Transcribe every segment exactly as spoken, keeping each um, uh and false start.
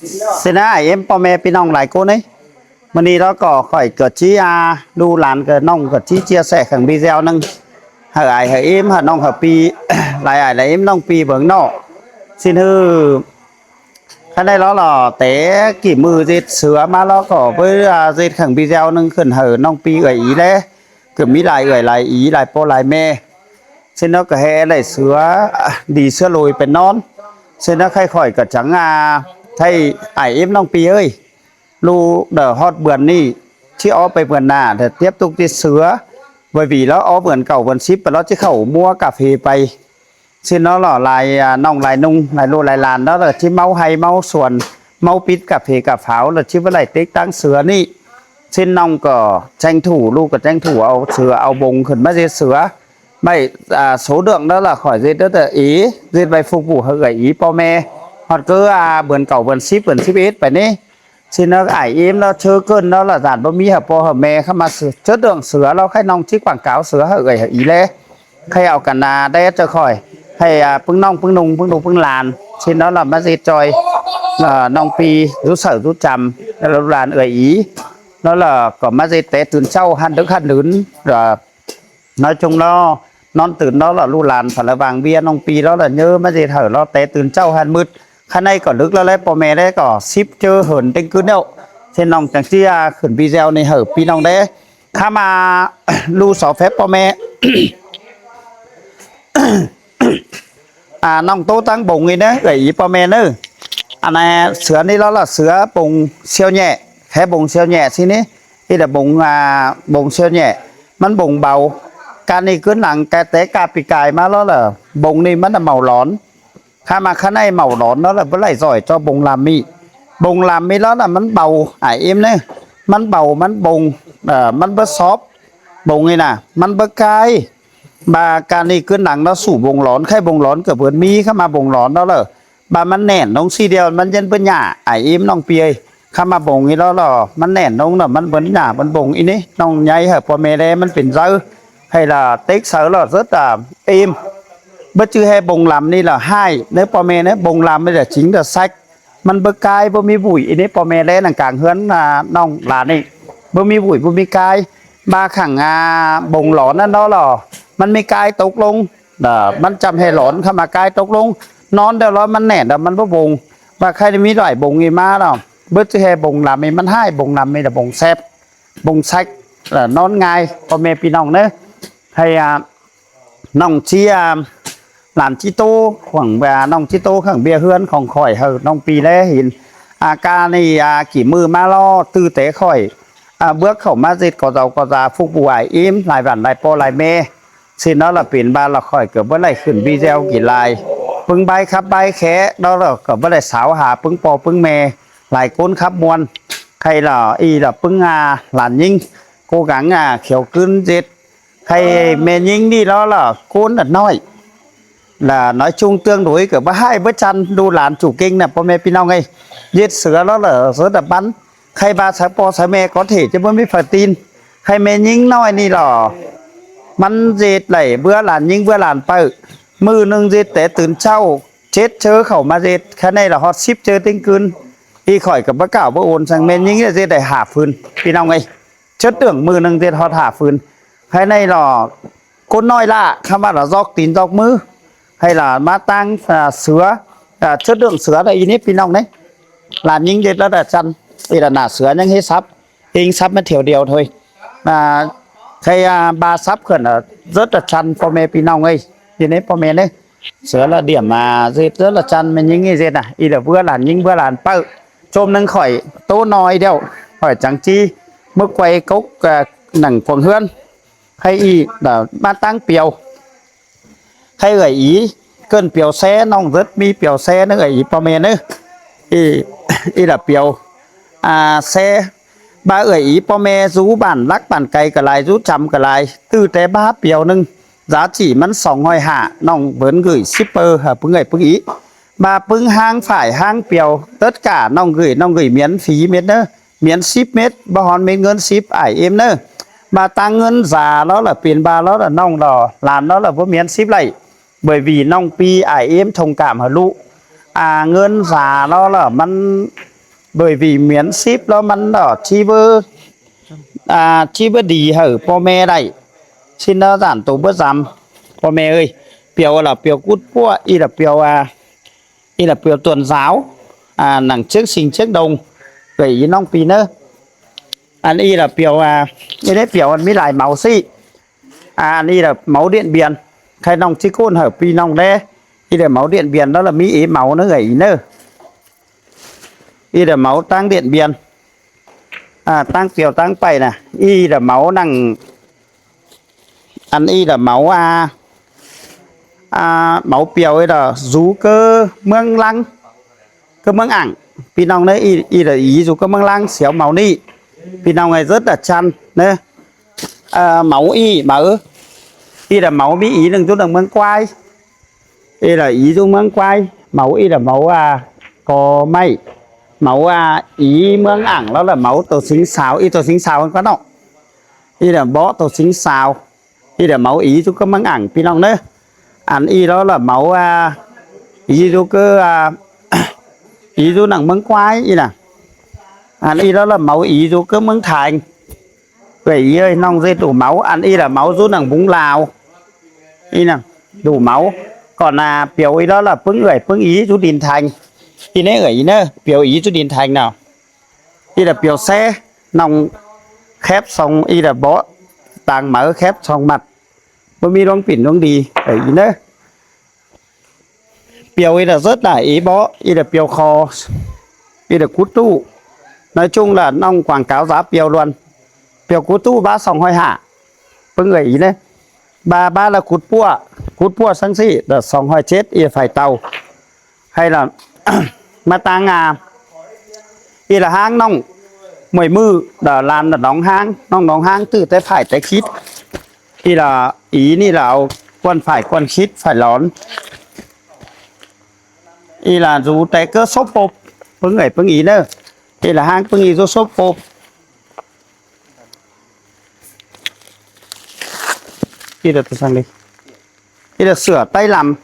ꞌSịn ải ꞌếm ꞌpo ꞌme ꞌpi ꞌnọng lai ꞌcốn ꞌnị. ꞌMự ꞌnị ꞌló ꞌcọ khỏi ꞌcọ ꞌchí a, ꞌlụk lan ꞌcọ ꞌnọng ꞌcọ ꞌchí chia sẻ khong video ꞌnưng hảư ải hảư ꞌếm hảư ꞌnọng hảư ꞌpi, lai ải lai ꞌếm ꞌnọng ꞌpi bớng ꞌnọ. ꞌSịn ꞌhư ꞌkhạy ꞌnị ꞌló lỏ té kỉ ꞌmự ꞌdệt sửa ꞌmá ꞌló ꞌcọ ꞌvớ a ꞌdệt khong video ꞌnưng khửn hảư ꞌnọng ꞌpi ꞌcọ ꞌí ꞌlé. ꞌCọ ꞌmí lai ꞌcọ lai ꞌí lai ꞌpo lai ꞌme. ꞌSịn ꞌló ꞌcọ hê đảy sửa, đi sửa lui pên ꞌnón. ꞌSịn ꞌló ꞌkhạy khỏi ꞌcọ chắng a, ꞌhạy ải ꞌếm ꞌnọng ꞌpi ơi, ꞌlụk đa ꞌhọt bươn ꞌnị ꞌchí ók pay bươn nả đa tiếp tục ꞌchí sửa. Vảy ꞌvị ꞌló ók bươn cảu bươn síp pay ꞌló ꞌchí khảu ꞌmúa cà phê pay. ꞌSịn ꞌló lỏ lai a ꞌnọng lai ꞌnung lai ꞌlụk lai lan ꞌló lỏ ꞌchí ꞌmáu ꞌhay ꞌmáu suôn, ꞌmáu pít cà phê cà pháo lỏ ꞌchí báu đảy tếc ꞌtáng sửa ꞌnị. ꞌSịn ꞌnọng ꞌcọ tranh thủ, ꞌlụk ꞌcọ tranh thủ au sửa au bông khửn ꞌmá ꞌdệt sửa. Vảy a số lượng ꞌló lỏ khỏi ꞌdệt ꞌló đa ế, ꞌdệt vảy phục vụ hảư ải ꞌí ꞌpo ꞌme ꞌhọt ꞌcọ a bươn cảu bươn síp bươn síp ết pay ꞌnị. ꞌSịn ꞌló ải ꞌếm ꞌló ꞌchớ ꞌcợn ꞌló lỏ dản báu ꞌmí hảư ꞌpo hảư ꞌme ꞌkhắm ꞌmá sửa, chất lượng sửa ꞌló ꞌkhạy ꞌnọng ꞌchí quảng cáo sửa hảư ải hảư ꞌí ꞌlé. ꞌKhạy au căn a đé ꞌchớ khỏi ꞌhạy a ꞌpứng ꞌnọng ꞌpứng ꞌnung ꞌpứng ꞌlụk ꞌpứng lan. ꞌSịn ꞌló lỏ ꞌmá ꞌdệt ꞌchoi, ꞌnọng ꞌpi dú sảư dú chăm, ꞌlụk lan ải ꞌí ꞌló lỏ ꞌcọ ꞌmá ꞌdệt té tứn ꞌchạu ꞌhặn đứk ꞌhặn đứn. Nói chung ꞌló ꞌnón tứn ꞌló lỏ ꞌlụk lan phải lỏ vang ꞌviạk ꞌnọng ꞌpi ꞌló lỏ ꞌnhớ ꞌmá ꞌdệt hảư ꞌló té tứn ꞌchạu ꞌhặn mứt. ꞌKhạy ꞌnị ꞌcọ đứk ꞌló ꞌlé ꞌpo ꞌme đé ꞌcọ síp ꞌchớ hên ꞌtếng ꞌcứn ꞌnẹo. ꞌSịn ꞌnọng chắng ꞌchí a khửn video ꞌnị hảư ꞌpi ꞌnọng đé. ꞌKhắm a ꞌlụk so phép ꞌpo ꞌme a ꞌnọng ꞌtố ꞌtáng bông ꞌnị ꞌnớ, ải ꞌí ꞌpo ꞌme ꞌnớ. Ăn ꞌnị sửa ꞌnị ꞌló lỏ sửa bông siêu nhẹ, khé bông siêu nhẹ ꞌsịn ꞌnị. ꞌI đa bông a bông siêu nhẹ, ꞌmắn bông bau. Căn ꞌnị ꞌcứn lăng ꞌcọ té ꞌca pi cai ꞌmá ꞌló lỏ bông ꞌnị ꞌmắn đa mảu lón. ꞌKhắm a ꞌkhạy ꞌnị mảu lón ꞌló lỏ báu đảy giỏi ꞌchọ bông lăm ꞌnị. Bông lăm ꞌnị ꞌló lỏ ꞌmắn bau ải ꞌếm ꞌnớ. ꞌMắn bau ꞌmắn bông, ꞌmắn báu sóp. Bông ꞌnị nả ꞌmắn báu cai. ꞌVa căn ꞌnị ꞌcứn lăng ꞌló sủ bông lón, ꞌkhạy bông lón ꞌcọ bươn ꞌmí, ꞌkhắm a bông lón ꞌló lỏ ꞌva ꞌmắn nẻn ꞌlống ꞌsị điêu ꞌmắn ꞌdệt báu nhả ải ꞌếm ꞌnọng ꞌpi ơi. ꞌKhắm a bông ꞌnị ꞌló lỏ ꞌmắn nẻn ꞌlống lỏ ꞌmắn bươn nhả ꞌmắn bông ꞌnị ꞌnớ. ꞌNọng ꞌnhạy hảư ꞌpo ꞌme đé ꞌmắn pên dú, hay là tếc sáư lỏ rất là êm. Báu ꞌchư ꞌhê bông lăm ꞌnị lỏ ꞌhại ꞌnớ ꞌpo ꞌme ꞌnớ, bông lăm ꞌnị lỏ chính là sạch. ꞌMắn báu cai báu ꞌmí bủi ꞌnị ꞌpo ꞌme đé, nẳng cang ꞌhướn a ꞌnọng lan ꞌnị báu ꞌmí bủi báu ꞌmí cai. ꞌVa khẳng a bông lón ꞌnặn ꞌló lỏ ꞌmắn ꞌmí cai tốc ꞌlống, ꞌmắn chăm ꞌhê lón ꞌkhắm a cai tốc ꞌlống. ꞌNón điêu ꞌló ꞌmắn nẻn lỏ ꞌmắn báu bông. ꞌVa ꞌkhạy ꞌnị ꞌmí đảy bông ꞌnị ꞌmá lỏ báu ꞌchư ꞌhê bông lăm ꞌnị ꞌmắn ꞌhại, bông lăm ꞌnị lỏ bông sép, bông sạch, ꞌnón ꞌngai ꞌpo ꞌme ꞌpi ꞌnọng ꞌnớ. Hay a ꞌnọng ꞌchí a lan ꞌchí ꞌtố khẳng ꞌva ꞌnọng ꞌchí ꞌtố khẳng ꞌviạk ꞌhướn khong khỏi hảư ꞌnọng ꞌpi đé hên. A căn ꞌnị a kỉ ꞌmự ꞌmá ꞌló ꞌtứ té khỏi a bớc khảu ꞌmá ꞌdệt ꞌcọ dau ꞌcọ da phục vụ ải ꞌếm lai vản lai ꞌpo lai ꞌme. ꞌSịn ꞌnó lỏ pên ꞌva lỏ khỏi ꞌcọ báu đảy khửn video kỉ lai ꞌpứng bái khắp bái khé ꞌló lỏ ꞌcọ báu đảy sáo ha ꞌpứng ꞌpo ꞌpứng ꞌme lai ꞌcốn khắp ꞌmuôn. Hay lỏ ꞌnị lỏ ꞌpứng a lan ꞌnhính ꞌcố gắng a khiêu ꞌcứn ꞌdệt. Hay ꞌme ꞌnhính ꞌnị ꞌló lỏ ꞌcốn lỏ ꞌnọi, là nói chung tương đối ꞌcọ báu ꞌhại báu chăn, ꞌlụk lan chủ kinh nả ꞌpo ꞌme ꞌpi ꞌnọng ơi. ꞌDệt sửa ꞌló lỏ rất là bắn. Hay ꞌva sáư ꞌpo sáư ꞌme có thể ꞌchí báu ꞌmí phaư tin. Hay ꞌme ꞌnhính ꞌnọi ꞌnị lỏ ꞌmắn ꞌdệt đảy ꞌvứa lan ꞌnhính ꞌvứa lan ꞌpạư. ꞌMự ꞌnưng ꞌdệt té tứn ꞌchạu chết ꞌchớ khảu ꞌmá ꞌdệt, ꞌkhạy ꞌnị lỏ ꞌhọt síp ꞌchớ ꞌtếng ꞌcứn. ꞌI khỏi ꞌcọ báu cảo báu ôn săng, ꞌme ꞌnhính ꞌdệt đảy hả phưn ꞌpi ꞌnọng ơi. Chất lượng ꞌmự ꞌnưng ꞌdệt ꞌhọt hả phưn. ꞌKhạy ꞌnị lỏ ꞌcốn ꞌnọi lả ꞌkhắm a lỏ dốc tin dốc ꞌmứ. Hay là ꞌmá ꞌtáng a sửa, a chất lượng sửa đảy ꞌnị ꞌpi ꞌnọng ꞌnớ. Lan ꞌnhính ꞌdệt rất là chăn. ꞌI đa nả sửa ꞌnhắng ꞌhế sắp, ꞌhính sắp ꞌmá thiêu điêu thôi. A hay a ꞌva sắp khửn lỏ rất là chăn ꞌpo ꞌme ꞌpi ꞌnọng ơi. ꞌNị ꞌpo ꞌme ꞌnớ. Sửa lỏ điểm a ꞌdệt rất là chăn ꞌme ꞌnhính ꞌnị ꞌdệt nả. ꞌI đa ꞌvứa lan ꞌnhính ꞌvứa lan ꞌpạư. ꞌChốm ꞌnưng khỏi ꞌtố ꞌnọi điêu, khỏi chắng ꞌchí ꞌmứ quay cốc a nẳng cuông ꞌhướn. Hay ꞌnị lỏ ꞌmá ꞌtáng piêu. Hay ải ꞌí ꞌcợn piêu ꞌsé, ꞌnọng rất ꞌmí piêu ꞌsé ꞌnớ ải ꞌí ꞌpo ꞌme ꞌnớ. ꞌI ꞌnị lỏ piêu a ꞌsé. ꞌVa ải ꞌí ꞌpo ꞌme dú bản lắc bản cai ꞌcọ lai, dú chăm ꞌcọ lai, ꞌtứ té bá piêu ꞌnưng giá trị ꞌmắn song ꞌhọi hả, ꞌnọng bớn gửi shipper hả ꞌpứng ải ꞌpứng ꞌí. ꞌVa ꞌpứng ꞌháng phải ꞌháng piêu, tất cả ꞌnọng gửi, ꞌnọng gửi miễn phí mết ꞌnớ. Miễn ship mết, báu ꞌhón mết ꞌngớn ship ải ꞌếm ꞌnớ. ꞌVa ꞌtáng ꞌngớn da ꞌló lỏ pên ꞌva ꞌló lỏ ꞌnọng lỏ lan ꞌló lỏ báu miễn ship đảy. Bởi vì ꞌnọng ꞌpi ải ꞌếm thông cảm hảư ꞌlụk a ꞌngớn da ꞌló lỏ ꞌmắn Bởi vì miến síp ꞌló ꞌmắn đỏ ꞌchí báu, ꞌchí báu đi hảư ꞌpo ꞌme đảy. ꞌSịn ꞌnớ dản tô báu dăm ꞌpo ꞌme ơi. Piêu lỏ piêu cút ꞌpúa, ꞌnị lỏ piêu, ꞌnị lỏ piêu tuần giáo, nẳng ꞌchiếng Sing ꞌchiếng Đông. ꞋGiạy ꞌnọng ꞌpi ꞌnớ. Ăn ꞌnị lỏ piêu, ꞌnị piêu ăn ꞌmí lai máu ꞌsị. Ăn ꞌnị lỏ máu Điện Biên. Khay ꞌnọng ꞌchí ꞌcốn hảư ꞌpi ꞌnọng đé. ꞌNị lỏ máu Điện Biên ꞌló lỏ ꞌmí é máu ꞌnớ ꞌgạy ꞌnớ. ꞌNị lỏ máu ꞌtáng Điện Biên. ꞌTáng piêu ꞌtáng pay nả. ꞌNị lỏ máu nẳng, ăn ꞌnị lỏ máu, máu piêu ꞌnị lỏ dú ꞌcọ ꞌmướng ꞌláng, ꞌcọ ꞌmướng ảng. ꞌPi ꞌnọng ꞌnớ, ꞌnị lỏ í dú ꞌcọ ꞌmướng ꞌláng siêu máu ꞌnị. ꞌPi ꞌnọng ơi rất là chăn ꞌnớ. Máu ꞌnị máu, ꞌnị lỏ máu ꞌmí í ꞌnưng dú nẳng ꞌmướng ꞌquái. ꞌNị lỏ í dú ꞌmướng ꞌquái. Máu ꞌnị lỏ máu co ꞌmạy. Máu í ꞌmướng ảng ꞌló lỏ máu tô sính sao, ꞌnị tô sính sao ꞌnặn ꞌquá ꞌnọng. ꞌNị lỏ bók tô sính sao. ꞌNị lỏ máu í dú ꞌcọ ꞌmướng ảng ꞌpi ꞌnọng ꞌnớ. Ăn ꞌnị ꞌló lỏ máu í dú ꞌcọ, í dú nẳng ꞌmướng ꞌquái ꞌnị nả. Ăn ꞌnị ꞌló lỏ máu í dú ꞌcọ ꞌmướng Theng. ꞌGiạy ꞌnị ơi, ꞌnọng ꞌdệt đủ máu. Ăn ꞌnị lỏ máu dú nẳng búng Lao. ꞌNị nẳng đủ máu. Còn piêu ꞌnị ꞌló lỏ ꞌpứng ꞌgới ꞌpứng í dú Điện Theng. ꞌNị ꞌnớ ꞌgới ꞌnớ, piêu í dú Điện Theng nả. ꞌNị lỏ piêu ꞌsé, ꞌnọng khép song, ꞌnị lỏ bók tang máư khép song mặt. Báu ꞌmí ꞌluống pỉn ꞌluống đi ꞌgới ꞌnớ. Piêu ꞌnị lỏ rất là é bók, ꞌnị lỏ piêu kho, ꞌnị lỏ cút ꞌtụ. Nói chung là ꞌnọng quảng cáo giá piêu luôn. Piêu cút ꞌtụ bá song ꞌhọi hả. ꞌPứng ꞌgới ꞌnớ. Bá, bá lỏ cút ꞌpúa, cút ꞌpúa săng ꞌsị lỏ song ꞌhọi chết, ꞌnị lỏ phải tàu. Hay là ꞌmá ꞌtáng, ꞌnị lỏ ꞌháng ꞌnọng, ꞌmới ꞌmự lỏ lan lỏ nóng ꞌháng, ꞌnọng nóng ꞌháng ꞌtứ té phải té khít. ꞌNị lỏ, í ꞌnị lỏ au quần phải quần khít phải lón. ꞌNị lỏ dú té ꞌcọ xốp ꞌpộp, ꞌpứng ꞌgới ꞌpứng í ꞌnớ. ꞌNị lỏ ꞌháng ꞌpứng í dú xốp ꞌpộp. ꞌNị lỏ tô săng đi. ꞌNị lỏ sửa tay lăm.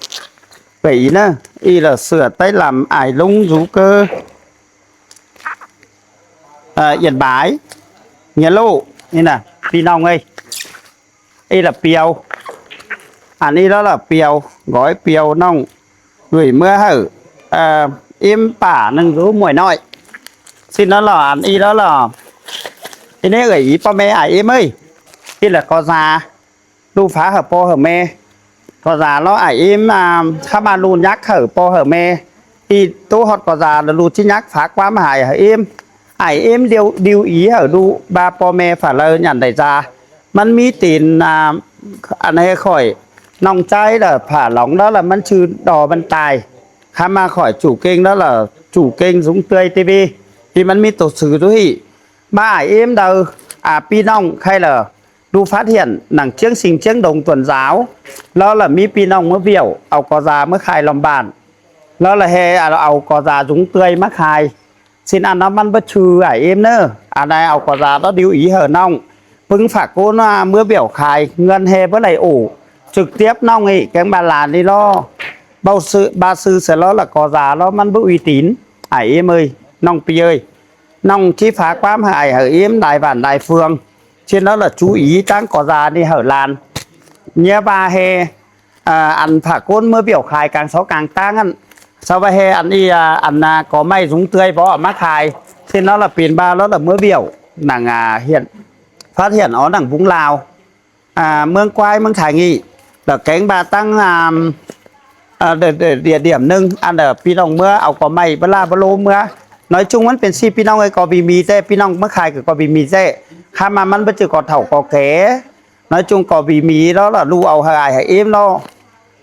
ꞌGới ꞌnớ, ꞌnị lỏ sửa tay lăm ải ꞌlung dú ꞌcọ Yên Bái, nghĩa lụ, ꞌnị nả, ꞌpi ꞌnọng ơi. ꞌNị lỏ piêu. Ăn ꞌnị ꞌló lỏ piêu, gói piêu ꞌnọng gửi ꞌmứa hảư ím pả ꞌnưng dú muối ꞌnọi. ꞌSịn ꞌnớ lỏ ăn ꞌnị ꞌló lỏ. ꞌNị ꞌnớ ꞌgới í ꞌpo ꞌme ải ím ơi. ꞌNị lỏ co da. ꞌLụk phák hảư ꞌpo hảư ꞌme. Co da ꞌló ải ím, khắp ꞌmá ꞌlụk nhắc hảư ꞌpo hảư ꞌme. ꞌNị ꞌtố ꞌhọt co da lỏ ꞌlụk ꞌchí nhắc phák ꞌquám hảư ải ím. Ải ím điêu, điêu í hảư ꞌlụk ꞌva ꞌpo ꞌme phả đaư nhẳn đảy da. ꞌMắn ꞌmí tin, ăn ꞌhế khỏi, ꞌnọng ꞌchái lỏ phả lóng ꞌló lỏ ꞌmắn ꞌchư đo ꞌmắn tai. Khắp ꞌmá khỏi chủ kênh ꞌló lỏ chủ kênh Dúng Tươi TV. ꞌNị ꞌmắn ꞌmí tô sư dú ꞌhị. ꞌVa ải ím đaư, ꞌpi ꞌnọng khay lỏ ꞌlụk phát hiện nẳng ꞌchiếng Sing ꞌchiếng Đông tuần giáo. ꞌLó lỏ ꞌmí ꞌpi ꞌnọng ꞌmứa bẻo au co da ꞌmứa khai lom bản. ꞌLó lỏ ꞌhế au co da Dúng Tươi ꞌmá khai. ꞌSịn ăn ꞌnặn ꞌmắn báu ꞌchư ải ím ꞌnớ. Ăn ꞌnị au co da ꞌló điêu í hảư ꞌnọng. ꞌPứng phả ꞌcốn ꞌmứa bẻo khai ꞌngươn ꞌhế báu đảy ổ trực tiếp ꞌnọng ꞌnị kéng ꞌva lan ꞌnị ꞌló. Báu sư, ꞌva sư ꞌsớ ꞌló lỏ co da ꞌló ꞌmắn báu uy tín. Ải ím ơi, ꞌnọng ꞌpi ơi. ꞌNọng ꞌchí phák ꞌquám hảư ải hảư ím đai bản đai phương. ꞌChiến ꞌló lỏ chú ý ꞌtáng co da ꞌnị hảư lan. ꞌNhá ꞌva ꞌhế ăn phả ꞌcốn ꞌmứa bẻo khai cang só cang ꞌtáng ꞌnặn. Sau ꞌva ꞌhế ăn ꞌnị, ăn co ꞌmạy Dúng Tươi bók ꞌmá khai. ꞌChiến ꞌló lỏ pên ꞌva ꞌló lỏ ꞌmứa bẻo nẳng, phát hiện ók nẳng Vũng Lao, ꞌmướng ꞌquái ꞌmướng Thái Nghi. Lỏ kéng ꞌva ꞌtáng địa, địa điểm ꞌnưng ăn lỏ ꞌpi ꞌnọng ꞌmứa au co ꞌmạy báu ꞌla báu ꞌlố ꞌmứa. Nói chung ꞌmắn pên ꞌsị ꞌpi ꞌnọng ơi, co ꞌpi ꞌmí ꞌtẹ, ꞌpi ꞌnọng ꞌmá khai ꞌcọ co ꞌpi ꞌmí ꞌtẹ. Khắp ꞌmá ꞌmắn báu ꞌchư co thảu co ké. Nói chung co ꞌpi ꞌmí ꞌló lỏ ꞌlụk au hảư ải hảư ím ꞌló.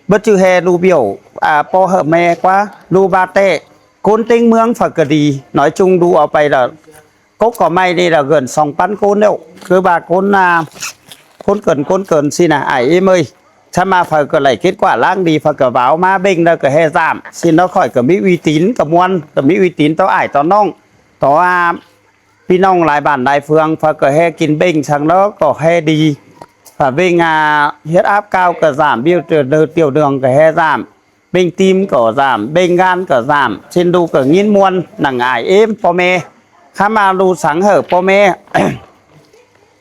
Báu ꞌchư ꞌhế ꞌlụk bẻo ꞌpo hảư ꞌme ꞌquá, ꞌlụk ꞌva ꞌtẹ ꞌcốn ꞌtếng ꞌmướng phải ꞌcọ đi. Nói chung ꞌlụk au pay lỏ cốc co ꞌmạy ꞌnị lỏ gần song ꞌpắn ꞌcốn ꞌlẹo. ꞌCọ ꞌva ꞌcốn, ꞌcốn cần ꞌcốn cần ꞌsịn nả ải ím ơi. Chắng ꞌmá phải ꞌcọ đảy kết quả ꞌláng đi, phải ꞌcọ váo ꞌmá ꞌbếng đaư ꞌcọ ꞌhế dảm. ꞌSịn ꞌló khỏi ꞌcọ ꞌmí uy tín ꞌcọ ꞌmuôn, ꞌcọ ꞌmí uy tín tó ải tó ꞌnọng. Tó ꞌpi ꞌnọng lai bản lai phương phải ꞌcọ ꞌhế kin ꞌbếng săng ꞌló ꞌcọ ꞌhế đi. Phải ꞌbếng huyết áp cao ꞌcọ dảm, tiểu đường, tiểu đường ꞌcọ ꞌhế dảm. ꞌbếng ꞌtím ꞌcọ dam, ꞌbếng ꞌngán ꞌcọ dam, ꞌsịn ꞌlụk ꞌcọ ꞌnghín ꞌmuôn nẳng ải ꞌếm ꞌpo ꞌme. ꞌKhắm ꞌva ꞌlụk sắng hảư ꞌpo ꞌme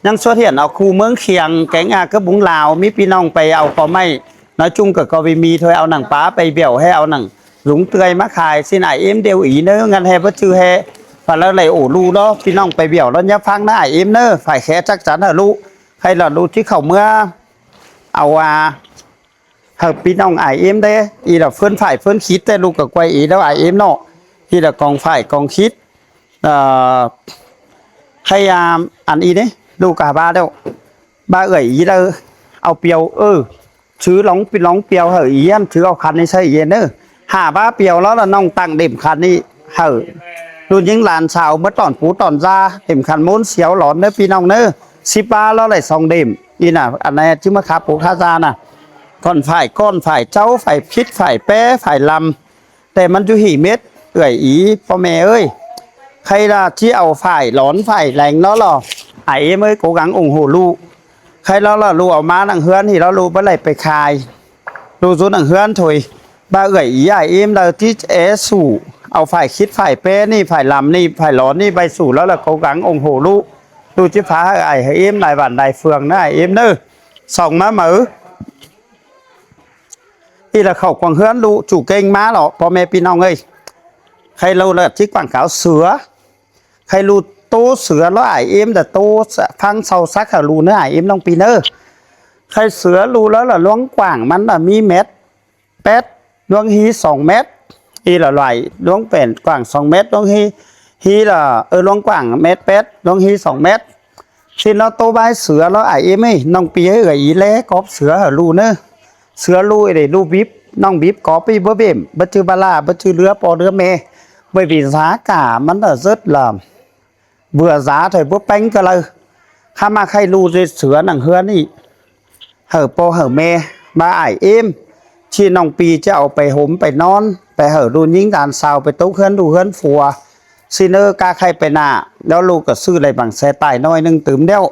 ꞌnhắng xuất hiện ở khu ꞌmướng Khiêng, kéng a ꞌcứ búng Lao, ꞌmí ꞌpi ꞌnọng pay au ꞌcọ ꞌmạy. Nói chung ꞌcọ ꞌcọ ꞌviạk ꞌmí thôi, au nẳng pá pay bẻo ꞌhế, au nẳng dúng ꞌtưa ꞌmá khai, ꞌsịn ải ꞌếm ꞌlẹo ꞌnị ꞌnớ, ꞌngắn ꞌhế báu ꞌchư ꞌhế. Pá ꞌlẹo đảy ổ ꞌlụk ꞌló, ꞌpi ꞌnọng pay bẻo ꞌló ꞌnhá ꞌphắng ꞌnớ ải ꞌếm ꞌnớ, phải khé chắc chắn hảư ꞌlụk. Khay ꞌlọ ꞌlụk ꞌchí khảu ꞌmứa au a hảư ꞌpi ꞌnọng ải ꞌếm đé, ꞌnị ꞌlẹo ꞌphớn phải ꞌphớn khít té ꞌlụk ꞌcọ quay ꞌnị ꞌlẹo ải ꞌếm ꞌnọ. ꞌNị ꞌlẹo cỏng phải cỏng khít. Ờ, khay a, ăn ꞌnị đé, ꞌlụk ꞌcọ ꞌva ꞌlẹo, ꞌva ꞌgới ꞌnị ꞌlẹo au piêu, ơ, chứ lóng pi lóng piêu hảư ꞌnị ăn chứ au khăn ꞌnị ꞌsớ ꞌnị ꞌnớ. Hả ꞌva piêu ꞌló ꞌlẹo ꞌnọng tẳng đêm khăn ꞌnị hảư ꞌlụk ꞌnhính lan sau ꞌmá tỏn pú tỏn da, đêm khăn ꞌmôn siêu lón ꞌnớ ꞌpi ꞌnọng ꞌnớ. Síp ꞌva ꞌló đảy song đêm. ꞌNị ꞌnạ, ăn ꞌnị chứ ꞌmá khắp pú khắp da ꞌnạ. Cỏng phải ꞌcốn, phải ꞌchạu, phải khít, phải ꞌpé, phải lăm. Té ꞌmắn ꞌchu hỉ mết, ꞌgới ꞌnị ꞌpo ꞌme ới. Khay ꞌlạ ꞌchí au phải lón, phải leng ꞌnó ꞌló. Ải ꞌếm ới, cố gắng ủng hộ ꞌlụk. Khay ꞌló ꞌló ꞌlụk au ꞌmá nẳng ꞌhướn ꞌnị ꞌló ꞌlụk báu đảy pay khai. ꞌLụk dú nẳng ꞌhướn thôi. ꞌVa ꞌgới ꞌnị ải ꞌếm đaư ꞌchí é sủ. Au phải khít, phải ꞌpé ꞌnị, phải lăm ꞌnị, phải lón ꞌnị, ꞌvạy sủ ꞌló ꞌlẹo, cố gắng ủng hộ ꞌlụk. ꞌLụk ꞌchí phá hảư ải ꞌếm lai bản lai phường ꞌnớ ải ꞌếm ꞌnớ. Song ꞌmá máư. ꞌNị ꞌlẹo khảu quảng ꞌhướn ꞌlụk, ꞌchu kéng ꞌmá ꞌló, ꞌpo ꞌme ꞌpi ꞌnọng ới. Khay ꞌlụk ꞌlẹo ꞌchí quảng cáo sứa. Khay ꞌlụk ꞌtố sứa ꞌló ải ꞌếm đaư ꞌtố ꞌphắng sau sắc hảư ꞌlụk ꞌnớ ải ꞌếm ꞌnọng ꞌpi ꞌnớ. Khay sứa ꞌlụk ꞌló ꞌlẹo ꞌluống quảng ꞌmắn ꞌlẹo ꞌmí mét pét, ꞌluống ꞌhí song mét. ꞌNị ꞌlẹo lải ꞌluống pên quảng song mét, ꞌluống ꞌhí, ꞌhí ꞌlẹo, ơ, ꞌluống quảng mét pét, ꞌluống ꞌhí song mét. ꞌSịn ꞌnớ ꞌtố bái sứa ꞌló ải ꞌếm ới, ꞌnọng ꞌpi ới, ꞌgới ꞌnị ꞌlé cóp sứa hảư ꞌlụk ꞌnớ. Sứa ꞌlụk đảy ꞌlụk bíp, ꞌnọng bíp cóp ꞌnị báu bẻm, báu ꞌchư ꞌva ꞌlạ, báu ꞌchư ꞌlứa ꞌpo ꞌlứa ꞌme. Bởi vì giá cả ꞌmắn ꞌlẹo rất là vừa giá thôi, báu ꞌpéng ꞌcọ đaư. ꞌKhắm ꞌva khay ꞌlụk ꞌdệt sứa nẳng ꞌhướn ꞌnị hảư ꞌpo hảư ꞌme, ꞌva ải ꞌếm ꞌchí ꞌnọng ꞌpi ꞌchí au pay hốm pay ꞌnón, pay hảư ꞌlụk ꞌnhính đan sau, pay tốc ꞌhướn ꞌlụk ꞌhướn phua. ꞌSịn ꞌnớ ꞌcọ khay pay nả, ꞌlẹo ꞌlụk ꞌcọ ꞌsự đảy bằng xe tải ꞌnọi ꞌnưng tứm ꞌlẹo.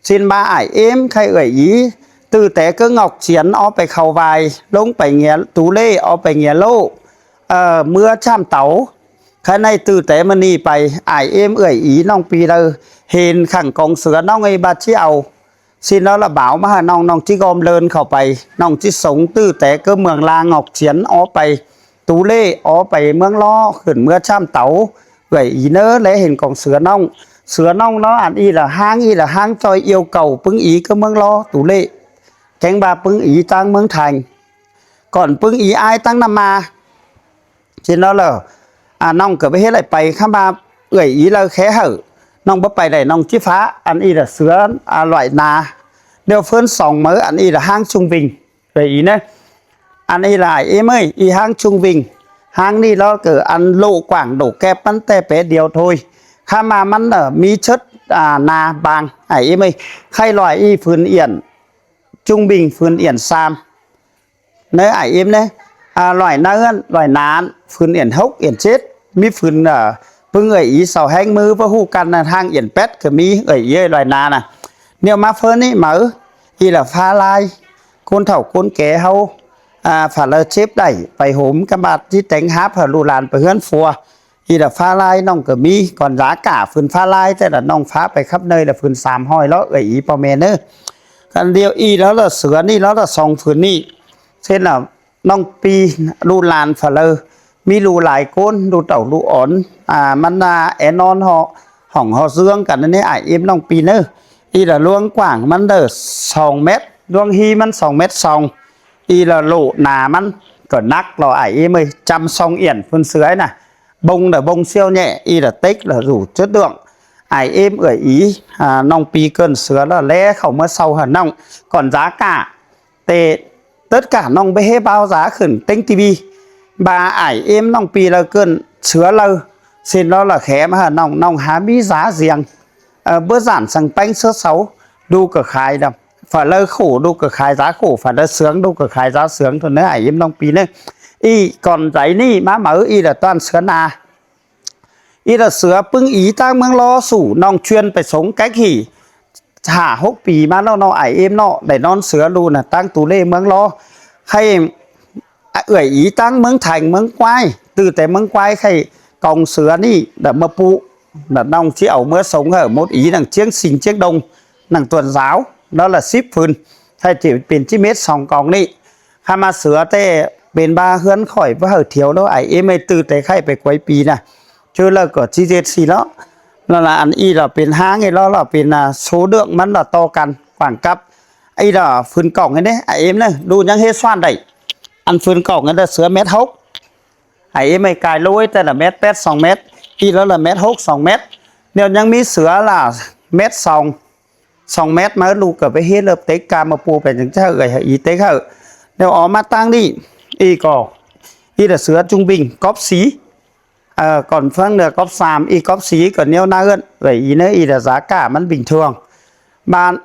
ꞌSịn ꞌva ải ꞌếm khay ꞌgới ꞌnị, ꞌtứ té ꞌcứ Ngọc Chiến ók pay khảu vai, ꞌlống pay ꞌnghia Tú Lê, ók pay ꞌnghia ꞌLộ, ơ, ꞌmứa Chảm Tấu. Khay ꞌnị ꞌtứ té ꞌmự ꞌnị pay, ải ꞌếm ꞌgới ꞌnị ꞌnọng ꞌpi đaư hên khẳng cỏng sứa ꞌnọng ới ꞌva ꞌchí au. ꞌSịn ꞌnớ ꞌlẹo báo ꞌmá hảư ꞌnọng, ꞌnọng ꞌchí gom đơn khảu pay, ꞌnọng ꞌchí sống ꞌtứ té ꞌcứ ꞌmướng ꞌláng Ngọc Chiến ók pay Tú Lê, ók pay ꞌmướng ꞌLo, khửn ꞌmứa Chảm Tấu. ꞌGới ꞌnị ꞌnớ ꞌlé hên cỏng sứa ꞌnọng. Sứa ꞌnọng ꞌnớ ăn ꞌnị ꞌlẹo ꞌháng, ꞌnị ꞌlẹo ꞌháng ꞌchoi yêu cầu ꞌpứng ꞌnị ꞌcứ ꞌmướng ꞌLo, Tú Lê, kéng ꞌva ꞌpứng ꞌnị ꞌtáng ꞌmướng Thành. Cỏn ꞌpứng ꞌnị ải ꞌtáng ꞌnặm ꞌmá. ꞌSịn ꞌnớ ꞌlẹo, à, ꞌnọng ꞌcọ báu ꞌhế đảy pay, ꞌkhắm ꞌva ꞌgới ꞌnị ꞌlẹo khé hảư ꞌnọng báu pay đảy, ꞌnọng ꞌchí phá. Ăn ꞌnị ꞌlẹo sứa, à, loại nả. Nếu phớn song máư, ăn ꞌnị ꞌlẹo ꞌháng Trung Bình. ꞌGới ꞌnị ꞌnớ. Ăn ꞌnị ꞌlẹo ải ꞌếm ới, ꞌnị ꞌháng Trung Bình. ꞌHáng ꞌnị ꞌló ꞌcọ ăn ꞌLộ quảng đổ kép ꞌmắn té pé điều thôi. ꞌKhắm ꞌva ꞌmắn ꞌlẹo ꞌmí chất, à, nả bang, ải ꞌếm ới. Khay loại ꞌnị phưn iển Trung Bình, phưn iển sam. ꞌNớ ải ꞌếm ꞌnớ, à, loại ꞌnặn, loại nả, phưn iển hốc, iển chết, ꞌmí phưn, à, ꞌpứng ꞌgới ꞌnị sau ꞌhéng ꞌmứ báu ꞌhụ căn ꞌnặn, ꞌháng iển pét ꞌcọ ꞌmí, ꞌgới ꞌnị ới, loại nả ꞌnặn. Nếu ꞌmá phớn ꞌnị máư, ꞌnị ꞌlẹo phá lai, ꞌcốn thảu ꞌcốn ké ꞌháu, à, phả ꞌlạ chếp đảy, pay hốm ꞌcắm ꞌva ꞌchí téng háp hảư ꞌlụk lan pay ꞌhướn phua. ꞌNị ꞌlẹo phá lai ꞌnọng ꞌcọ ꞌmí, cỏn giá cả phưn phá lai, té ꞌlẹo ꞌnọng phá pay khắp nơi ꞌlẹo phưn sam hỏi ꞌló, ꞌgới ꞌnị ꞌpo ꞌme ꞌnớ. Căn điêu ꞌnị ꞌló ꞌlẹo sứa ꞌnị ꞌló ꞌlẹo song phưn ꞌnị. ꞌSịn ꞌlẹo ꞌnọng ꞌpi ꞌlụk lan phả ꞌlạ, ꞌmí ꞌlụk lai ꞌcốn, ꞌlụk tảu ꞌlụk ón, à, ꞌmắn, à, é ꞌnón ꞌhọ, hỏng ꞌhọ dưỡng căn ꞌnị ải ꞌếm ꞌnọng ꞌpi ꞌnớ. ꞌNị ꞌlẹo ꞌluống quảng ꞌmắn đaư song mét, ꞌluống ꞌhí ꞌmắn song mét song. ꞌNị ꞌlẹo ꞌLộ nả ꞌmắn ꞌcọ nắc ꞌló ải ꞌếm ới, chăm song iển phưn sứa ꞌnớ. Bông ꞌlẹo bông siêu nhẹ, ꞌnị ꞌlẹo tếch ꞌlẹo dú chất lượng. Ải ꞌếm ꞌgới ꞌnị, à, ꞌnọng ꞌpi ꞌcợn sứa ꞌlẹo ꞌlé khảu ꞌmá sau hảư ꞌnọng. Cỏn giá cả, té tất cả ꞌnọng báu ꞌhế báo giá khửn ꞌtếng ti ꞌvi. ꞌVa ải ꞌếm ꞌnọng ꞌpi ꞌlẹo ꞌcợn sứa ꞌlẹo, ꞌsịn ꞌló ꞌlẹo khé ꞌmá hảư ꞌnọng, ꞌnọng hák ꞌmí giá riêng. Ờ, báu dản săng ꞌpéng sứa sau, ꞌlụk ꞌcọ khai đăm. Phả ꞌlạ khổ ꞌlụk ꞌcọ khai giá khổ, phả ꞌlạ sướng ꞌlụk ꞌcọ khai giá sướng thôi ꞌnớ ải ꞌếm ꞌnọng ꞌpi ꞌnớ. ꞌNị cỏn dảy ꞌnị ꞌmá máư, ꞌnị ꞌlẹo ꞌtọn sứa nả. ꞌNị ꞌlẹo sứa ꞌpứng ꞌnị ꞌtáng ꞌmướng ꞌLo sủ ꞌnọng chuyên pay sống cách hỉ hả hốc pi ꞌmá ꞌnớ ꞌnớ ải ꞌếm ꞌnớ, đảy ꞌnón sứa ꞌlụk ꞌnặn ꞌtáng Tú Lê ꞌmướng ꞌLo. Khay ꞌa, ưởi í ꞌtáng ꞌmướng Theng ꞌmướng ꞌQuái, ꞌtứ té ꞌmướng ꞌQuái ꞌkhạy cong sứa ꞌnị, đa ꞌmưa ꞌpụ, đa ꞌnọng ꞌchí au ꞌmưa sống hảư mốt í nẳng ꞌchiếng Sing ꞌchiếng Đông, nẳng Tuôn Dáo, đó là síp phưn, ꞌkhạy ꞌchí pên ꞌchí mết song cong ꞌnị. ꞌKhăm ꞌma sứa té pên ꞌva ꞌhướn khỏi báu hảư thiêu ꞌlẹo ải ꞌếm ơi, ꞌtứ té ꞌkhạy pay quay pi ꞌnạ. ꞌChớ ꞌlạ ꞌcọ ꞌchí ꞌdệt ꞌsị ꞌlẹo. Đó là ăn ꞌí ꞌlẹo pên ꞌháng ꞌnị ꞌlẹo, ꞌlẹo pên, à, số lượng ꞌmắn ꞌlẹo ꞌto căn, quảng cắp. ꞌÍ ꞌlẹo phưn cỏng ꞌnị đé, ải ꞌếm ꞌnớ, ꞌlụk ꞌnhắng ꞌhế ꞌsuan đảy. Ăn phưn cỏng ꞌnị đa sứa mét hốc. Ải ꞌếm ơi, cai ꞌlới té là mét pét song mét, ꞌí ꞌlẹo là mét hốc song mét. ꞌNéo ꞌnhắng ꞌmí sứa là mét song, song mét ꞌmá ꞌlụk ꞌcọ pay ꞌhế ꞌlợp té cá ꞌmưa ꞌpụ pên chắng ꞌchớ ưới hảư í té hảư. ꞌNéo ók ꞌmá ꞌtáng ꞌnị, ꞌí ꞌcọ, ꞌí là sứa trung bình, cóp sí. Ờ, còn phăng là cóp sam, ꞌí cóp sí, còn ꞌnéo ꞌná ꞌhướn, ưới í ꞌnớ, ꞌí là giá cả ꞌmắn bình thường. ꞌVa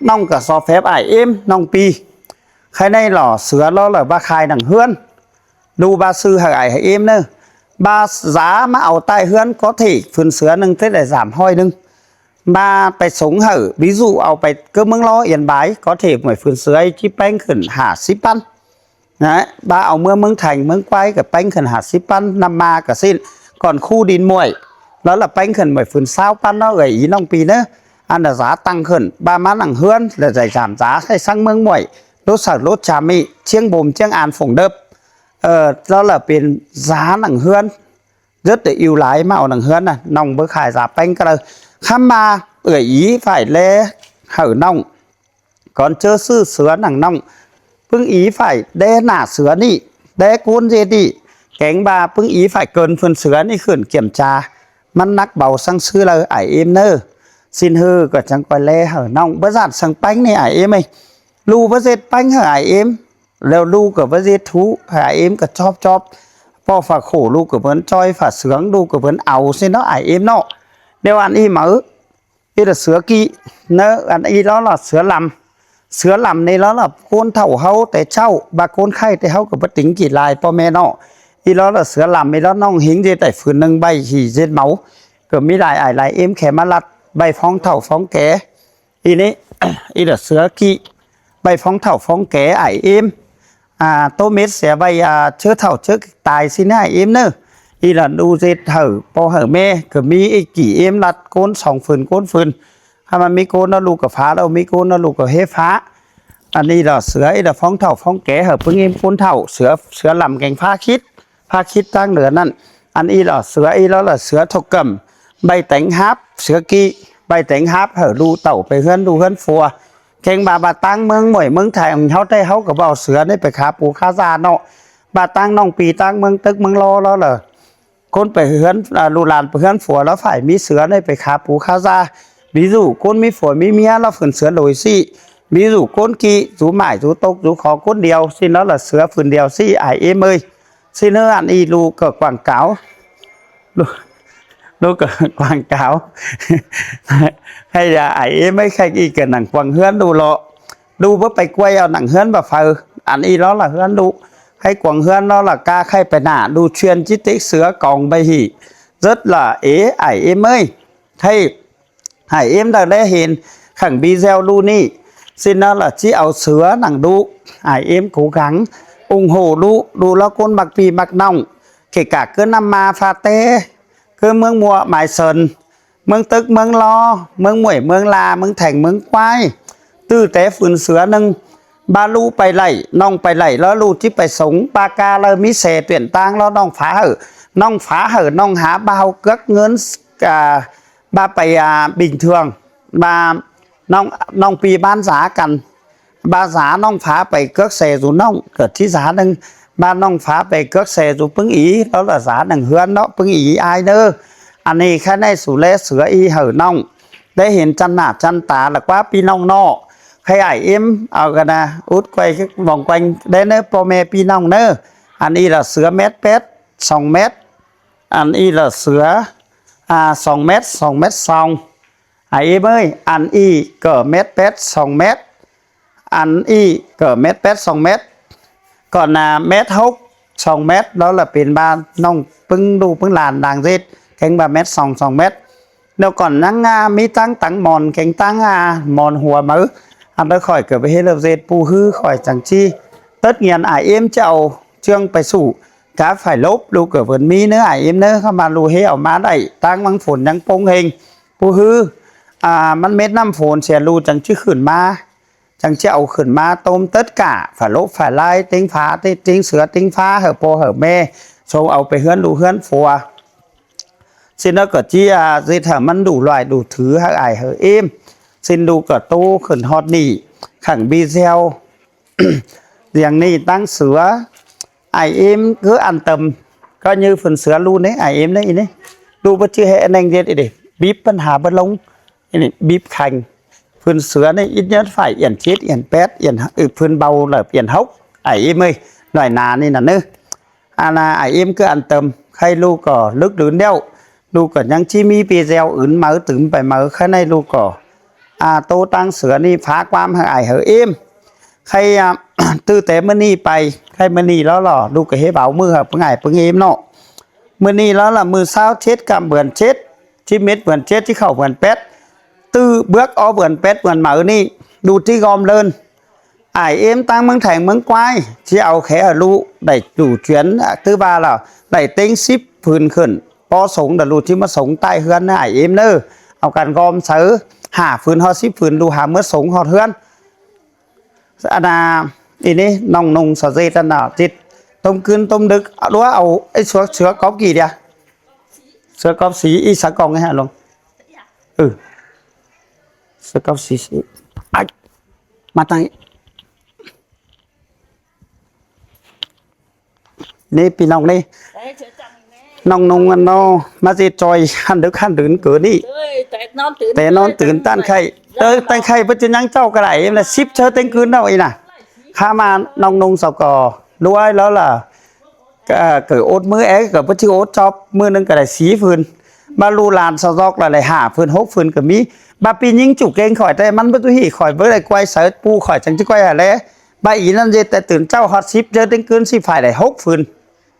ꞌnọng ꞌcọ so phép ải ꞌếm ꞌnọng pi. ꞌKhạy ꞌnị lỏ sứa ꞌlẹo là ꞌva khai nẳng ꞌhướn. ꞌLụk ꞌva sư hảư ải hảư ꞌếm ꞌnớ. ꞌVa dá ꞌmá au ꞌtoi ꞌhướn có thể phưn sứa ꞌnưng té đảy dảm ꞌhọi ꞌnưng. ꞌVa pay sống hảư, ví dụ au pay ꞌcứ ꞌmướng ꞌLo Yên Bái, có thể ꞌmưi phưn sứa ꞌchí ꞌpéng khửn hả síp ꞌpắn. Ná, ꞌva au ꞌmưa ꞌmướng Theng ꞌmướng ꞌQuái ꞌcọ ꞌpéng khửn hả síp ꞌpắn, ꞌnặm ꞌmá ꞌcọ ꞌsịn. Còn khu đin ꞌmuội, ꞌlẹo là ꞌpéng khửn ꞌmưi phưn sáo ꞌpắn ꞌnớ, ưới í ꞌnọng pi ꞌnớ. Ăn là giá tăng khửn, ꞌva ꞌmá nẳng ꞌhướn, là đảy dảm giá, ꞌkhạy ꞌsướng ꞌmướng ꞌmuội. ꞌLụk sảư ꞌlụk chăm ꞌmí, ꞌchiếng Bôm ꞌchiếng An Phông Đớp. Ờ, ꞌlẹo là pên giá nẳng ꞌhướn. Rất là ưu đãi ꞌmá au nẳng ꞌhướn ꞌnạ, ꞌnọng báu khai dạp ꞌpéng cá đaư. ꞌKhăm ꞌma ưới í phải ꞌlé hảư ꞌnọng. Cón ꞌchớ ꞌsứ sứa nẳng ꞌnọng, ꞌpứng í phải đé nả sứa ꞌnị, đé ꞌcốn ꞌdệt ꞌnị. Kéng ꞌva ꞌpứng í phải cơn phưn sứa ꞌnị khửn kiểm tra ꞌmắn nắc báu ꞌsướng ꞌsứ đaư ải ꞌếm ꞌnớ. ꞌSịn ꞌhư ꞌcọ chắng ꞌcoi ꞌlé hảư ꞌnọng báu dản săng ꞌpéng ꞌnị ải ꞌếm ơi. ꞌLụk báu ꞌdệt ꞌpéng hảư ải ꞌếm. ꞌLẹo ꞌlụk ꞌcọ báu ꞌdệt thú, ải ꞌếm ꞌcọ chóp chóp. ꞌPo phả khổ ꞌlụk ꞌcọ bớn ꞌchoi, phả sướng ꞌlụk ꞌcọ bớn au ꞌsịn ꞌnớ ải ꞌếm ꞌnớ. ꞌNéo ăn ꞌí máư, ꞌí là sứa ꞌkị, ꞌnớ, ăn ꞌí ꞌlẹo là sứa lăm. Sứa lăm ꞌnị ꞌlẹo là ꞌcốn thảu ꞌháu té ꞌchạu, ꞌva ꞌcốn ꞌkhạy té ꞌháu ꞌcọ báu tính kỉ lai ꞌpo ꞌme ꞌnớ. ꞌÍ ꞌlẹo là sứa lăm, ꞌí ꞌlẹo ꞌnọng hính ꞌdệt ải phưn ꞌnưng ꞌvạy hỉ ꞌdệt máư. ꞌCọ ꞌmí lai ải lai ꞌếm khe ꞌmá lắt ꞌvạy phóng thảu phóng ké. ꞌI ꞌnị, ꞌí là sứa ꞌkị, ꞌvạy phóng thảu phóng ké ải ꞌếm. À, ꞌtố mết sia ꞌvạy, à, ꞌchớ thảu ꞌchớ tai ꞌsịn ải ꞌếm ꞌnớ. ꞌI là ꞌlụk ꞌdệt hảư ꞌpo hảư ꞌme, ꞌcọ ꞌmí ꞌí kỉ ꞌếm lắt ꞌcốn song phưn ꞌcốn phưn. ꞌKhăm ꞌma ꞌmí ꞌcốn ꞌnớ ꞌlụk ꞌcọ phá ꞌlẹo, ꞌmí ꞌcốn ꞌnớ ꞌlụk ꞌcọ ꞌhế phá. Ăn ꞌí là sứa, ꞌí là phóng thảu phóng ké hảư ꞌpứng ꞌếm ꞌcốn thảu, sứa, sứa lăm kéng phá khít. Phá khít ꞌtáng lửa ꞌnặn. Ăn ꞌí là sứa, ꞌí ꞌlẹo là sứa thộc cẩm. ꞌVạy téng háp, sứa ꞌkị. ꞌVạy téng háp hảư ꞌlụk tảu pay ꞌhướn ꞌlụk ꞌhướn phua. Kéng ꞌva, ꞌva ꞌtáng ꞌmướng ꞌmuội ꞌmướng Theng ꞌháu té ꞌháu ꞌcọ báu au sứa ꞌnị pay khá pú khá da ꞌnớ. ꞌVa ꞌtáng ꞌnọng pi ꞌtáng ꞌmướng Tớc ꞌmướng ꞌLo ꞌlẹo là ꞌcốn pay ꞌhướn, à, ꞌlụk lan pay ꞌhướn phua ꞌlẹo phải ꞌmí sứa ꞌnị pay khá pú khá da. Ví dụ ꞌcốn ꞌmí phua ꞌmí ꞌmía ꞌlẹo phưn sứa lối ꞌsị. Ví dụ ꞌcốn ꞌkị dú mải dú tốc dú khó ꞌcốn điêu, ꞌsịn ꞌlẹo là sứa phưn điêu ꞌsị ải ꞌếm ơi. ꞌSịn ꞌnớ ăn ꞌí ꞌlụk ꞌcọ quảng cáo. ꞌLụk, ꞌlụk ꞌcọ quảng cáo. Hay là ải ꞌếm ơi, khay ꞌí ꞌcọ nẳng quảng ꞌhướn ꞌlụk ꞌlẹo. ꞌLụk báu pay quay au nẳng ꞌhướn bả phaư. Ăn ꞌí ꞌlẹo là ꞌhướn ꞌlụk. Khay quảng ꞌhướn ꞌlẹo là ꞌca khay pay nả ꞌlụk chuyên ꞌchí tếc sứa cong ꞌvạy hỉ. Rất là ế ải ꞌếm ơi. Hay ải ꞌếm đaư ꞌlé hên khẳng video ꞌlụk ꞌnị. ꞌSịn ꞌnớ là ꞌchí au sứa nẳng ꞌlụk. Ải ꞌếm cố gắng ủng hộ ꞌlụk, ꞌlụk ꞌlẹo ꞌcốn ꞌmặc ꞌpi ꞌmặc ꞌnọng. Kể cả ꞌcứ ꞌnặm ꞌmá pha té, ꞌcứ ꞌmướng ꞌMuộ ꞌMai Sơn, ꞌmướng Tớc ꞌmướng ꞌLo, ꞌmướng ꞌMuội ꞌmướng ꞌLa, ꞌmướng Theng ꞌmướng ꞌQuái. ꞌTứ té phưn sứa ꞌnưng, ꞌva ꞌlụk pay đảy, ꞌnọng pay đảy ꞌlẹo ꞌlụk ꞌchí pay sống, ꞌva ꞌca ꞌlẹo ꞌmí xe tuyển ꞌtáng ꞌlẹo ꞌnọng phá hảư, ꞌnọng phá hảư, ꞌnọng hả bao cước ꞌngớn, à, ꞌva pay, à, bình thường, ꞌva ꞌnọng, ꞌnọng pi ꞌmán dá căn, ꞌva dá ꞌnọng phá pay cước xe dú ꞌnọng ꞌcọ ꞌchí dá ꞌnưng, ꞌva ꞌnọng phá pay cước xe dú ꞌpứng í, ꞌlẹo là dá nẳng ꞌhướn ꞌnớ, ꞌpứng í ải ꞌnớ. Ăn ꞌnị khay ꞌnị su ꞌlé sứa ꞌí hảư ꞌnọng. Đé hên chăn nả chăn ta là ꞌquá ꞌpi ꞌnọng ꞌnớ. Khay ải ꞌếm au ꞌcọ nả, út quay vòng quanh đé ꞌnớ ꞌpo ꞌme ꞌpi ꞌnọng ꞌnớ. Ăn ꞌí là sứa mét pét, song mét. Ăn ꞌí là sứa, à, song mét, song mét song. Ải ꞌếm ơi, ăn ꞌí ꞌcọ mét pét song mét. Ăn ꞌí ꞌcọ mét pét song mét. Còn, à, mét hốc song mét, đó là pên ꞌva ꞌnọng ꞌpứng ꞌlụk ꞌpứng lan đang ꞌdệt. Kéng ꞌva mét song, song mét. ꞌNéo còn ꞌnhắng, à, ꞌmí ꞌtáng tắng mon, kéng ꞌtáng, à, mon hua máư. Ăn ꞌlẹo khỏi ꞌcọ pay ꞌhế ꞌlợp ꞌdệt ꞌpú ꞌhứ khỏi chắng ꞌchí. Tất nhiên ải ꞌếm ꞌchí au ꞌchương pay sủ cá phải lốp, ꞌlụk ꞌcọ ꞌvn ꞌmí ꞌnớ ải ꞌếm ꞌnớ. ꞌKhắm ꞌva ꞌlụk ꞌhế au ꞌmá đảy, ꞌtáng ꞌmướng phôn ꞌnhắng ꞌpông ꞌhêng. ꞌPu ꞌhứ, à, ꞌmắn mết ꞌnặm phôn sia ꞌlụk chắng ꞌchí khửn ꞌmá, chắng ꞌchí au khửn ꞌmá ꞌtôm tất cả phải lốp phải ꞌlái ꞌtếng phá, ꞌtếng, ꞌtếng sứa ꞌtếng phá hảư ꞌpo hảư ꞌme, sau au pay ꞌhướn ꞌlụk ꞌhướn phua. ꞌSịn ꞌnớ ꞌcọ ꞌchí, à, ꞌdệt hảư ꞌmắn đủ loại đủ thứ hảư ải hảư ꞌếm. ꞌSịn ꞌlụk ꞌcọ ꞌtố khửn ꞌhọt ꞌnị, khẳng bi ꞌdeo. Diếng ꞌnị ꞌtáng sứa, ải ꞌếm cứ an tâm. ꞌCọ như phưn sứa ꞌlụk ꞌnị, ải ꞌếm ꞌnị, ꞌnị. ꞌLụk báu ꞌchí ꞌhế ꞌneng ꞌdệt ꞌnị, bíp ꞌpắn hả báu ꞌlống. ꞌNị, bíp kheng. Phưn sứa ꞌnị, ít nhất phải yên chết, yên pét, yên, ừ, phưn báu lả yên hốc. Ải ꞌếm ơi, loại nả ꞌnị nả ꞌnớ. À, nả ải ꞌếm cứ an tâm, khay ꞌlụk ꞌcọ lước đưn ꞌlẹo. ꞌLụk ꞌcọ ꞌnhắng ꞌchí ꞌmí ꞌpi ꞌdeo ứn máư tứm pay máư, khay ꞌnị ꞌlụk ꞌcọ, à, ꞌtố ꞌtáng sứa ꞌnị phák ꞌquám hảư ải hảư ꞌếm. Khay, à, ꞌtứ té ꞌmự ꞌnị pay, khay ꞌmự ꞌnị ꞌló lỏ, ꞌlụk ꞌcọ ꞌhế báo ꞌmự hảư ꞌpứng ải ꞌpứng ꞌếm ꞌnọ. ꞌMự ꞌnị ꞌló lỏ ꞌmự ꞌsáo chết ꞌcắm bươn chết, ꞌchí mết bươn chết, ꞌchí khảu bươn pét. ꞌTứ bớc ók bươn pét bươn máư ꞌnị, ꞌlụk ꞌchí ꞌgom ꞌlợn. Ải ꞌếm ꞌtáng ꞌmướng Theng ꞌmướng ꞌquái, ꞌchí au khé hảư ꞌlụk đảy ꞌchu chuyến, à, ꞌtứ ꞌva lỏ, đảy ꞌtếng síp phưn khửn. ꞌPo sống đa ꞌlụk ꞌchí ꞌmá sống ꞌtái ꞌhướn ꞌnớ ải ꞌếm ꞌnớ. Au căn ꞌgom sáư, hả phưn ꞌhọt síp phưn ꞌlụk hả ꞌmá sống ꞌhọt ꞌhướn. À, nả, ꞌnị ꞌnọng ꞌnung so ꞌdệt ꞌnặn nả, ꞌdệt ꞌtôm ꞌcứn ꞌtôm đớc, à, ꞌlúa au, ê, sứa, sứa cóp kỉ đi à? Sứa cóp sí, ꞌí sứa cong ꞌnị hả ꞌlống? Ừ. Sứa cóp sí, sí. Ái. ꞌMá ꞌtáng ꞌnị. ꞌNị ꞌpi ꞌnọng ꞌnị. ꞌNọng ꞌnung ꞌnặn ꞌnọ, ꞌmá ꞌdệt ꞌchoi hăn đớc hăn đưn ꞌcọ ꞌnị. Té ꞌnón tứn ꞌTan khay. Ơ, ꞌTan khay báu ꞌchí ꞌnhắng ꞌchạu ꞌcọ đảy, ꞌếm ꞌnị síp ꞌchớ ꞌtếng ꞌcứn ꞌnọ ꞌnị nả. ꞌKhắm ꞌmá ꞌnọng ꞌnung so ꞌcọ, ꞌlúa lỏ lỏ. Ơ, ꞌcọ ốt ꞌmự é, ꞌcọ báu ꞌchí ốt chóp, ꞌmự ꞌnưng ꞌcọ đảy sí phưn. ꞌVa ꞌlụk lan so ꞌdọk lỏ đảy hả phưn hốc phưn ꞌcọ ꞌmí. ꞌVa ꞌpi ꞌnhính ꞌchu ꞌkeng khỏi ꞌtẹ ꞌmắn báu ꞌchu hỉ khỏi báu đảy ꞌquay sáư ꞌpú khỏi chắng ꞌchí ꞌquay hả ꞌlé. ꞌVa ꞌí ꞌnặn ꞌdệt té tứn ꞌchạu ꞌhọt síp ꞌchớ ꞌtếng ꞌcứn síp phải đảy hốc phưn.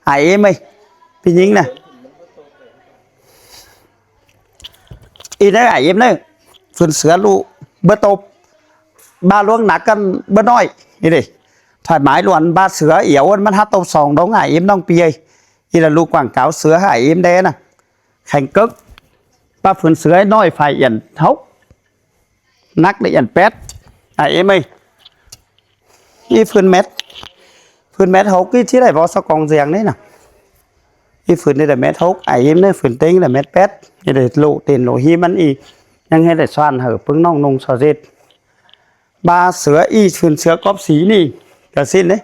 Ải ꞌếm ơi. ꞌPi ꞌnhính nả. ꞌI ꞌnớ ải ꞌếm ꞌnớ. Phưn sứa ꞌlụk báu tốp. ꞌVa ꞌluống nắc ꞌcắn báu ꞌnọi. ꞌNị đê. Thoải mái luôn ꞌva sứa iẻo ꞌnặn ꞌmắn hák tốp song ꞌlống ải ꞌếm ꞌnọng ꞌpi ơi. ꞌI lỏ ꞌlụk quảng cáo sứa ải ꞌếm đé nả. Kheng cốc. ꞌVa phưn sứa ꞌnọi phải yên hốc. Nắc đảy yên pét. Ải ꞌếm ơi. ꞌI phưn mét. Phưn mét hốc ꞌi ꞌchí đảy bók so cong diếng ꞌnị nả. ꞌI phưn ꞌnị đảy mét hốc, ải ꞌếm ꞌnị phưn ꞌtếng đảy mét pét. ꞌNị đảy ꞌlụk tên ꞌlụk ꞌhí ꞌmắn ꞌi. ꞌNhắng ꞌhế đảy soan hảư ꞌpứng ꞌnọng ꞌnung so ꞌdệt. ꞌVa sứa ꞌi phưn sứa cóp sí ꞌnị. ꞌCọ ꞌsịn ꞌnị.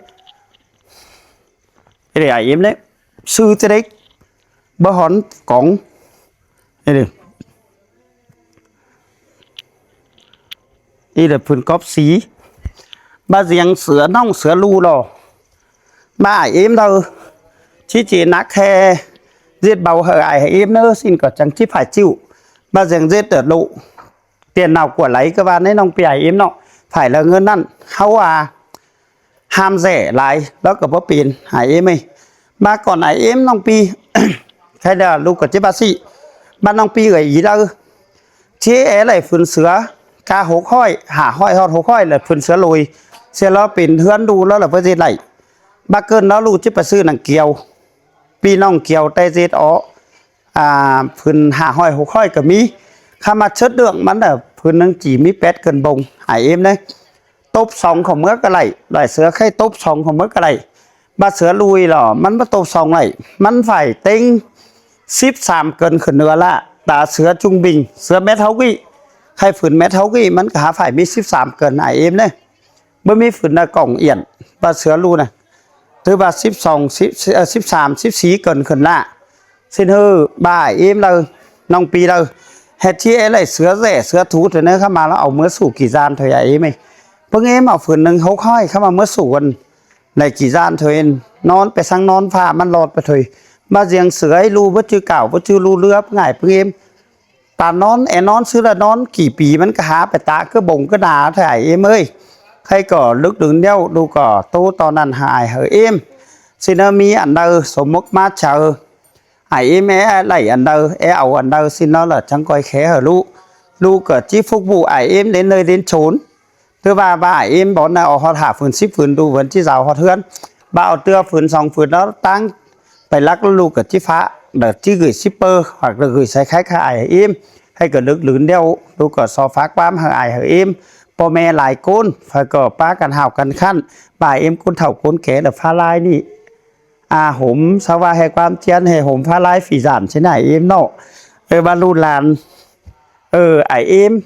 ꞌI đảy ải ꞌếm ꞌnị. Sư ꞌchí đếc. Báu hón cóng. ꞌNị đê. ꞌI đảy phưn cóp sí. ꞌVa diếng sứa ꞌnọng sứa ꞌlụk lỏ. ꞌVa ải ꞌếm đaư. ꞌChí ꞌchí nắc ꞌhế. ꞌDệt báu hảư ải hảư ꞌếm ꞌnớ ꞌsịn ꞌcọ chắng ꞌchí phải ꞌchịu. ꞌVa diếng ꞌdệt tở ꞌlụk. Tiền nào của lấy ꞌcọ ꞌva ꞌnị ꞌnọng ꞌpi ải ꞌếm ꞌnọ. Phải lỏ ꞌngớn ꞌnặn. Hảư ꞌva hăm rẻ lai, lỏ ꞌcọ báu pên, ải ꞌếm ơi. ꞌVa cón ải ꞌếm ꞌnọng ꞌpi, khay đa ꞌlụk ꞌcọ ꞌchí bác sĩ. ꞌVa ꞌnọng ꞌpi ơi ꞌí đaư. ꞌChí é đảy phưn sứa, cá hốc ꞌhọi, hả ꞌhọi ꞌhọt hốc ꞌhọi lỏ phưn sứa lôi. ꞌSịn lỏ pên ꞌhướn ꞌlụk lỏ lỏ báu ꞌdệt đảy. ꞌVa ꞌcợn lỏ ꞌlụk ꞌchí pay sư nẳng kiêu. ꞌPi ꞌnọng kiêu ꞌtẹ ꞌdệt ó. À, phưn hả ꞌhọi hốc ꞌhọi ꞌcọ ꞌmí. ꞌKhắm ꞌmá chất lượng ꞌmắn lỏ phưn ꞌnưng ꞌchí ꞌmí pét cân bông, ải ꞌếm ꞌnớ. Tốp song khảu ꞌmứa ꞌcọ đảy, đảy sứa khay tốp song khảu ꞌmứa ꞌcọ đảy. ꞌVa sứa ꞌlụk lỏ, ꞌmắn báu tốp song đảy. ꞌMắn phải ꞌtếng síp sam cân khửn ꞌnứa lỏ. Ta sứa trung bình, sứa mét hốc ꞌnị. Khay phưn mét hốc ꞌnị, ꞌmắn ꞌcọ hả phải ꞌmí síp sam cân, ải ꞌếm ꞌnớ. Báu ꞌmí phưn ꞌnạ cỏng yên, ꞌva sứa ꞌlụk ꞌnạ. Thứ ꞌva síp song, síp, ơ, síp sam, síp sí cân khửn lỏ. ꞌSịn ꞌhứ, ꞌva ải ꞌếm đaư, ꞌnọng ꞌpi đaư. Hét ꞌchí é đảy sứa rẻ, sứa thú thôi ꞌnớ, ꞌkhắm ꞌmá lỏ au ꞌmứa sủ kỉ gian thôi ải ꞌếm ơi. ꞌPứng ꞌếm au phưn ꞌnưng hốc ꞌhọi, ꞌkhắm ꞌmá ꞌmứa sủ ꞌnặn. Đảy kỉ gian thôi, ꞌnón pay ꞌsướng ꞌnón pha ꞌmắn ꞌlọt pay thôi. ꞌVa diếng sứa ꞌlụk báu ꞌchư cảo, báu ꞌchư ꞌlụk ꞌlứa, ꞌpứng ải ꞌpứng ꞌếm. Ta ꞌnón, é ꞌnón ꞌsứ lỏ ꞌnón, kỉ pi ꞌmắn ꞌcọ hả pay ta ꞌcứ bông ꞌcứ na thôi ải ꞌếm ơi. Khay ꞌcọ lước đưn ꞌnéo, ꞌlụk ꞌcọ ꞌtố ꞌto ꞌnặn hảư ải hảư ꞌếm. ꞌSịn ꞌnớ ꞌmí ăn đaư, sổ mốc ꞌmá chaư. Ải ꞌếm é đảy ăn đaư, é au ăn đaư, ꞌsịn ꞌnớ lỏ chắng ꞌcoi khé hảư ꞌlụk. ꞌLụk ꞌcọ ꞌchí phục vụ ải ꞌếm đến nơi đến chốn. Thứ ꞌva, ꞌva ải ꞌếm bón ꞌnạ au ꞌhọt hả phưn síp phưn ꞌlụk ꞌvn ꞌchí dao ꞌhọt ꞌhướn. ꞌVa au ꞌtưa phưn song phưn ꞌnớ ꞌtáng pay lắc ꞌlụk ꞌcọ ꞌchí phák, đảy ꞌchí gửi shipper hoặc là gửi sai kháy hảư ải hảư ím. ꞌHáy ꞌcọ lứk lứn ꞌlẹo ꞌlụk ꞌcọ so phák ꞌquám hảư ải hảư ím. ꞌPo ꞌme lai ꞌcốn ꞌphạ ꞌcọ ꞌpá căn hảo căn khăn, ꞌvạy ím ꞌcốn thảu ꞌcốn ké lỏ phá lai ꞌnị. A, hốm ꞌsá ꞌva ꞌhế ꞌquám ꞌchiến ꞌhế hốm phá lai phi dản ꞌsịn ải ím ꞌnớ. Ơ, ꞌva ꞌlụk lan, ơ, ải ím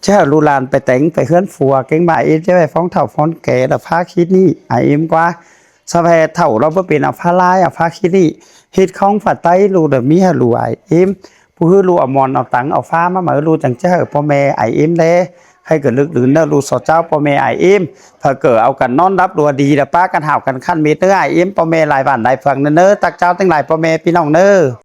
ꞌchí hảư ꞌlụk lan pay téng pay ꞌhướn phua kéng ꞌvạy ím ꞌchí ꞌvạy ꞌphong thảu ꞌphong ké lỏ phá khít ꞌnị ải ím ꞌquá. ꞌSa ꞌva ꞌhế thảu ꞌló báu pên au phá lai au phá khít ꞌnị, hít khong phả ꞌTáy ꞌlụk đảy ꞌmí hảư ꞌlụk ải ím. ꞌPu ꞌhứ ꞌlụk au ꞌmuôn au tắng au phá ꞌmá máư ꞌlụk chắng ꞌchí hảư ꞌpo ꞌme ải ím ꞌlé. ꞌHáy ꞌcọ lứk lứn ꞌnớ ꞌlụk so ꞌcháo ꞌpo ꞌme ải ím, ꞌphạ ꞌcọ au căn ꞌnón đắp đua đi lỏ ꞌpá căn hảo căn khăn mết ꞌnớ ải ím ꞌpo ꞌme lai vản lai phường ꞌnớ, ꞌnớ tắc ꞌcháo ꞌtếng lai ꞌpo ꞌme ꞌpi ꞌnọng ꞌnớ.